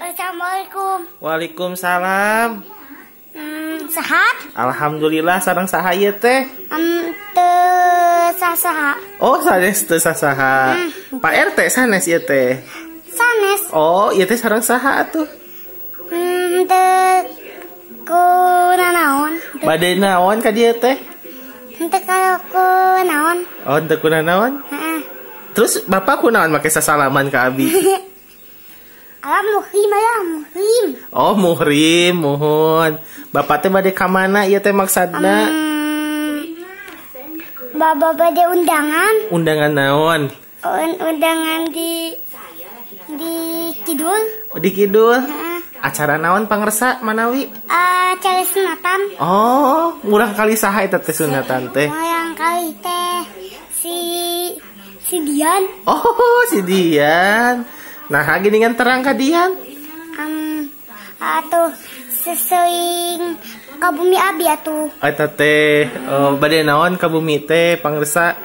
Assalamualaikum. Waalaikumsalam. Sehat? Alhamdulillah, sareng saha ieu teh? Teu sasaha. Oh, sanes teu sasaha. Pak RT sanes ieu teh? Sanes. Oh, ieu teh sareng saha atuh? Teu ku nanaon. Bade naon ka dieu teh? Teu ku naon. Oh, teu ku nanaon? Heeh. Terus bapak ku naon make sasalaman ka abi? Alam muhrim, alam muhrim. Oh, muhrim, muhun. Bapak teh bade ka mana ieu teh maksadna? Bapak bade undangan. Undangan naon? Undangan di kidul. Oh, di kidul. Acara naon pangersa manawi? Acara sunatan. Oh, murang kali saha eta teh sunatan teh? Murang kali teh si Dian. Oh, si Dian. Nah, gini kan terang ka Dian? Atuh seseuing ka bumi abi atuh. Eta teh bade naon ka bumi teh pangersa?